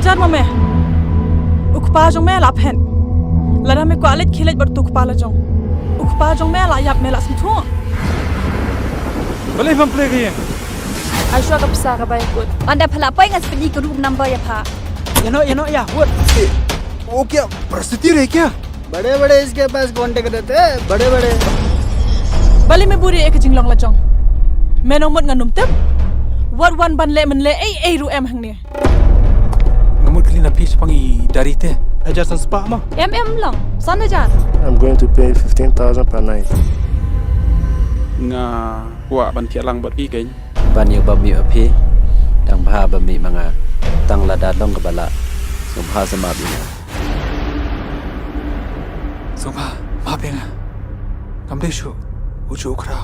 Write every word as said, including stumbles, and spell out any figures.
Jar ma me. U kpa jong me la phet. Lada me kwah leit khie leit bad utu u kpa la jong. U kpa jong me la ïap, me la sngewthuh. Balei pham plie ka ïing? Ai shuwa ka pisa kaba ïakut. Ynda pha la poi ngan sa pyni ka room number ïa pha. Ïa noh, ïa noh, ïa wut. वो क्या परिस्थिति रही क्या? बड़े बड़े इसके पास कॉन्ट्रैक्ट रहते हैं, बड़े बड़े। Balei me buhrieh ïa ka jinglong la jong? Me nang mut ngan ym tip. Wat wan ban leh mynleh ei ei ruh em hangne. Nga mut kylli na phi shaphang i dari te. Hajar san spah mo? Em em long, san hajar. I'm going to pay fifteen thousand per night. Nga kwah ban thiah lang bad phi keiñ. Ban ïoh bam ïoh phi. Dang bha bam ïoh ma nga. Tang lada long kaba lah. Sngewbha sa map ïa nga. Sngewbha map ïa nga. Ngam dei shuh u juh u khraw.